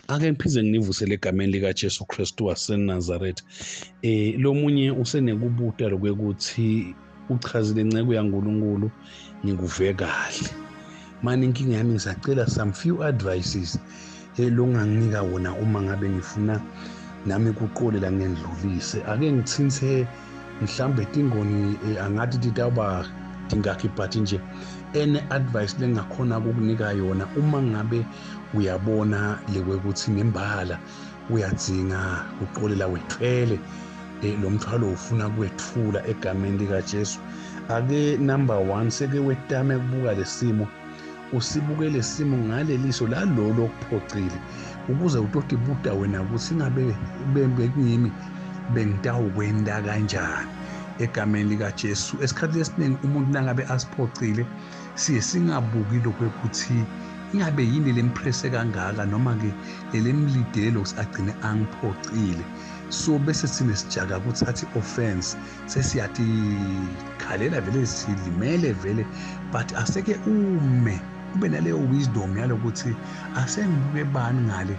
Ake ngiphinde nginivusele egameni likaJesu Kristu waseNazaretha. Lomunye usenekubuta lokwekuthi uchazile inceke yaNkulunkulu, ngikuve kahle. Mani inkinga yami, ngisacela some few advices longanginika wona uma ngabe ngifuna nami kuqolela ngendlulise. Ake ngitsintse mhlambe tingoni, angathi titawuba tingakhi, but nje ene advice lengakhona ukukunika yona uma ngabe uyabona lekwekuthi nembala uyadzinga kuqolela, wethwele lo mthwalo ufuna kwethula egameni likaJesu. Ake number 1, seke wetame kubuka lesimo, usibuke lesimo ngaleliso lalolo okuphocile, ukuze utotibuta wena ukuthi ingabe bekuyimi bengitawukwenta kanjani egameni likaJesu. Esikhathini esiningi umuntu nangabe asiphocile, siye singabuki lokho ukuthi ingabe yini lempresse kangaka, noma-ke lelemlidelo ukuthi agcine angiphocile. So bese sine sijaka kuthatha i-offense, sesiyatikhalela vele, silimele vele. But aseke ume, ube naleyo wisdom yalokuthi asengibuke bani ngale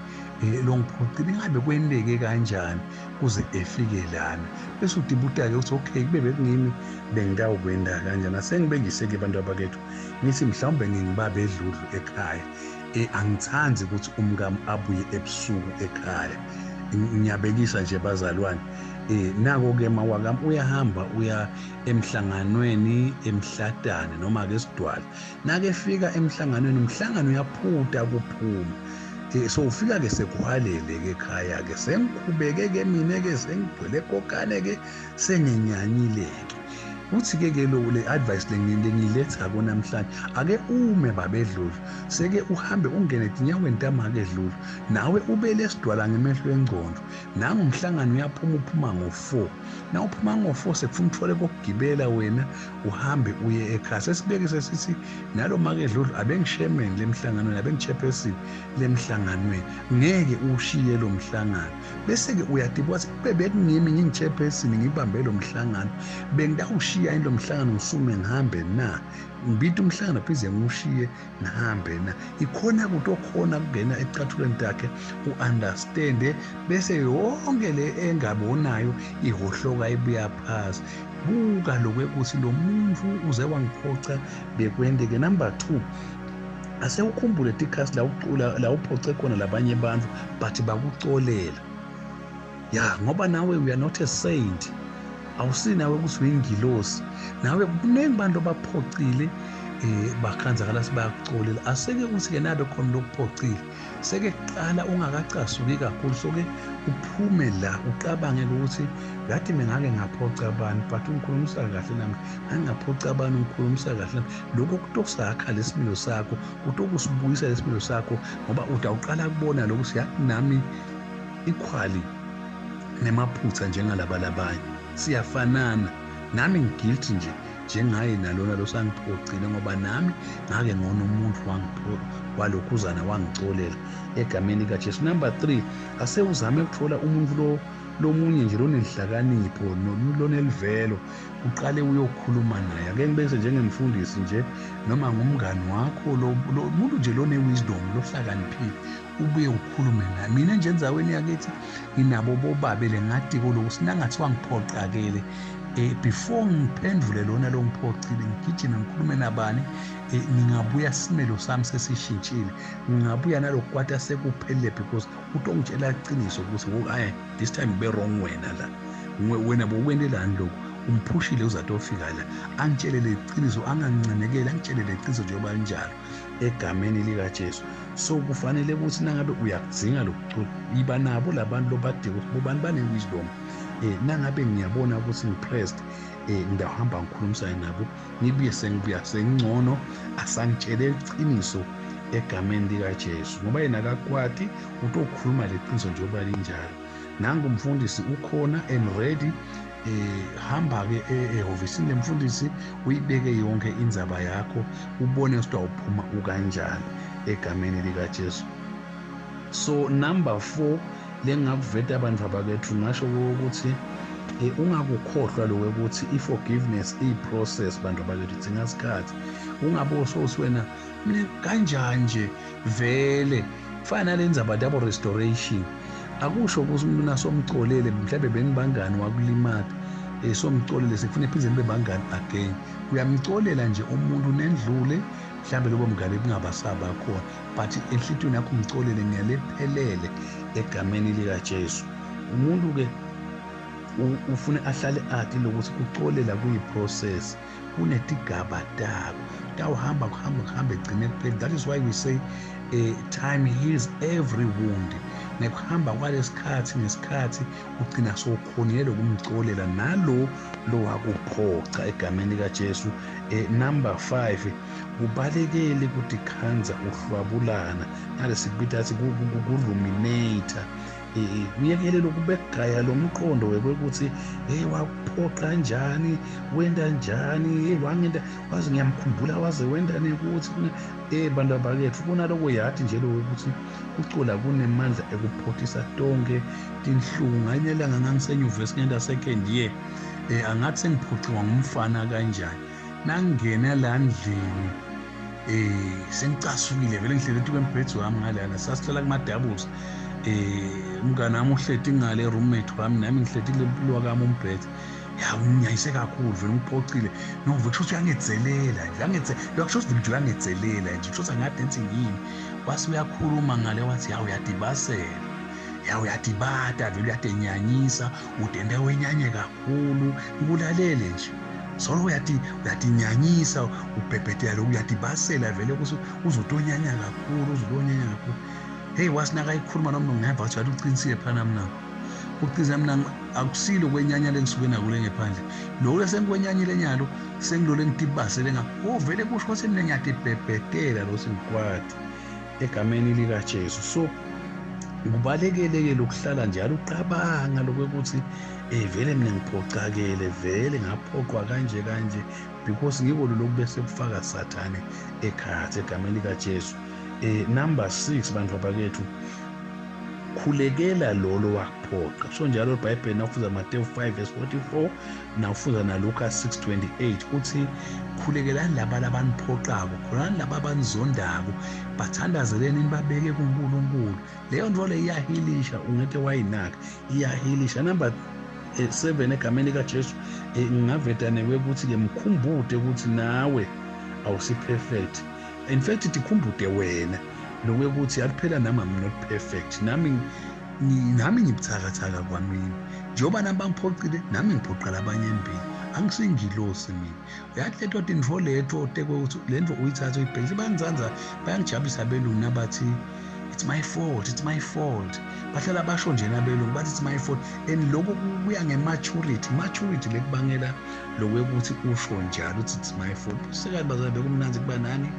lo ngiphocile, ingabe kwenteke kanjani kuze efike lana, bese udibuta-ke ukuthi okay, kube bekungimi bengitawukwenda kanjani. Asengibekise-ke abantu abakethu, ngithi mhlawumbe ngingibaba edludlu ekhaya, angithandi ukuthi umkami abuye ebusuku ekhaya. Ngiyabekisa nje bazalwane. Nako ke mawakami uyahamba uya emhlanganweni emhlatane noma ke sidwala. Nake fika emhlanganweni, umhlangano uyaphuta kuphuma, so ufika ke sekuhwalele ke ekhaya ke, sengikhubeke ke mina ke, sengigcwele kokane ke, senginyanyile ke. Uthi ke lo le advice lengiletha ko namhlanje, ake ume babedlulu, seke uhambe ungene etinyaweni tamake edlulu, nawe ube lesidwala ngemehlo engcondo. Nangu umhlangano uyaphuma, uphuma ngo-4. Na uphuma ngo-4, sekufuna uthole kokugibela wena uhambe uye ekhaya. Sesibeke sesithi nalo make edlulu abengishairman lemhlanganweni, abengi-chairperson lemhlanganweni, ngeke ushiye lo mhlangano. Bese-ke uyadibuka ukuthi kube bekungimi ngingi-chairperson ngibambe lo mhlangano, bengitawushiya yini lo mhlangano, ngisume ngihambe na, ngibita umhlangano phinde ngiwushiye ngihambe na? Ikhona ukuthi okhona kungena ecathulweni takhe, u-understande, bese yonke le engabonayo ihohloka ibuya phasi. Buka lokwekuthi lo muntu uze wangiphoca bekwenteke. Number 2, ase ukhumbule tikhasi la ucula la uphoce khona labanye abantu but bakucolela, ya, ngoba nawe we are not a saint, awusinawe ukuthi uyingilosi nawe. Kuningi bantu abaphocile, bakhanzakala sibayakucolela. Aseke uthi ke nabe khona lokuphocile, seke kuqala ungakacasuki kakhulu, soke uphume la ucabange ukuthi ngathi mina ngake ngaphoca abantu, but ungikhulumisa kahle nami, ngangaphoca abantu, ungikhulumisa kahle nami. Lokho kutosakha lesimilo sakho, kutokusibuyisa lesimilo sakho, ngoba utawuqala kubona lokhu siyathi nami equally nemaphutha njengalaba labanye, siyafanana, nami ngiguilty nje njengaye nalona losangiphocile, ngoba nami ngake ngona umuntu walokhuzana wangicolela egameni likaJesu. Number 3, ase uzame ukuthola umuntu lo lomunye nje lonenhlakanipho, lonelivelo, uqale uyokhuluma naye. Ake ngibese njengemfundisi nje noma ngumngani wakho, lo muntu nje lone-wisdom, lohlakaniphile, ubuye ukhulume naye. Mina nje endzaweni yakithi nginabo bobabele ngatiko lokhu, sinangathiwa ngiphoqakele, before ngiphendvule lona lo ngiphocile, ngigijime ngikhulume nabani, ngingabuya simelo sami sesishintshile, ngingabuya nalokukwata sekuphelile, because utongitshela iqiniso ukuthi hayi, this time be wrong wena la, wena bokwentelani lokhu, umphushile uzatofika la, angitshele leqiniso, angangincenekeli, angitshele leqiniso njengoba linjalo egameni likaJesu. So kufanele ukuthi nangabe uyakudzinga lokucula, iba nabo labantu lobadinga ukuthi bobani bane-wisdom. Nangabe ngiyabona ukuthi ngipressed, ngidawuhamba ngikhulumisane nabo, ngibuye sengibuya sengcono, asangitshele iqiniso egameni likaJesu, ngoba yena akakwati utokhuluma leqiniso njengoba linjalo. Nangu umfundisi ukhona and ready. Hamba ke ehhovisini lemfundisi, uyibeke yonke indzaba yakho, ubone ukuthi awuphuma ukanjani egameni likaJesu. So number 4 lengakuveta abantu abakethu, ngasho ukuthi ungakukhohlwa lokho ukuthi i-forgiveness iyi-process. Bantu abakethu, idzinga isikhathi. Ungabe usowuthi wena mina kanjani nje vele. Kufana nale ndzaba double restoration, akusho ukuthi umuntu nasomcolele mhlawumbe benibangani wakulimata, somcolele sekufuna phindze nibe bangani again. Uyamcolela nje umuntu nendlule, mhlawumbe lobo mngane bungabasaba khona, but enhlitiyweni yakho umcolele ngelephelele egameni likaJesu. Umuntu ke ufuna ahlale ati lokuthi kucolela kuyi-process, kunetigaba tako, tawuhamba kuhamba kuhambe egcine kuphela. That is why we say time heals every wound. Nekuhamba kwalesikhathi ngesikhathi ugcina sowukhonile lokumcolela nalo lowakuphoca egameni likaJesu. Number 5, kubalekele kutikhandza uhlwabulana nalesikubita athi kuruminate. Uyekele lokubegaya lo mqondo wekuthi hey, wakuphoqa kanjani, wenda njani, hey wangenda waze ngiyamkhumbula waze wenda nekuthi bantu abakethu kunaloko yathi nje lo ukuthi ucula kunemandla ekuphothisa tonke tinhlungu. Nganye langa ngangisenyuvesi ngenda second year, angathi sengiphociwa ngumfana kanjani, nangena la ndlini sengicasukile vele, ngihlele etu kwembhedzi wami ngalana, sasihlala kuma-doubles, umngane wami uhleti ngale, roommate wami, nami ngihleti kule kami umbhedze. Ya, unginyayise kakhulu vele, ungiphocile no, kusho ukuthi uyangedzelela nje, kusho ukuthi nje uyangedzelela nje, kusho ukuthi angade ngithi yini. Wase uyakhuluma ngale wathi ya, uyadibasela, ya, uyadibata vele, uyadenyanyisa, udenda wenyanye kakhulu, ngikulalele nje solo uyatinyanyisa, ubhebhethela lokhu, uyadibasela vele ukuthi uzotonyanya kakhulu, uzotonyanya kakhulu. Hey, wasinaka ikhuluma noma ngihamba wathi yathi uqinisile phana, mina uqinisile, mina akusilo kwenyanya lengisuke nako ngephandle, lokho lesenkwenyanyile nyalo sengilole ngitibasele nga oh vele kusho ukuthi mina ngiyatibhebhetela lo singikwati egameni likaJesu. So kubalekele-ke lokuhlala njalo uqabanga lokuthi vele mina ngiphocakele, vele ngaphoqwa kanje kanje, because ngiko lokhu bese kufaka Sathane ekhathi egameni likaJesu. Number 6, bantu abakethu, khulekela lolo wakuphoqa. So njalo iBhayibheli nawufuza Mateyu 5 verse 44, nawufuza na Luka 6:28, uthi khulekelani laba labaniphoqako, khulani laba abanizondako, bathandazeleni nibabeke kuNkulunkulu. Leyo nto le iyahilisha, ungeke wayinaka, iyahilisha. Number 7, egameni likaJesu, ngingaveta nekwe ukuthi-ke mkhumbute ukuthi nawe awusi perfect. In fact tikhumbute wena lokwekuthi akuphela nami I'm not perfect, nami ngibuthakathaka kwamina, njengoba nami bangiphocile, nami ngiphoqa labanye embili, angisingilosi mina. Uyathi leto tintfo leto tekuthi le nto uyithathe uyibhekise, bayangitsandza, bayangijabulisa abelungu nabathi it's my fault, it's my fault. Bahlala basho nje nabelungu bathi it's my fault, and lokho kuya nge-maturity, maturity lekubangela lokwekuthi usho njalo uthi it's my fault. Sekathi bazabe bekumnanzi kuba nani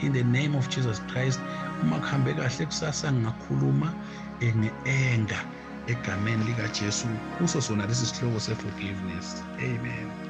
in the name of Jesus Christ. Uma kuhambe kahle kusasa ngingakhuluma nge-anger egameni likaJesu kuso sona lesi sihloko se-forgiveness. Amen.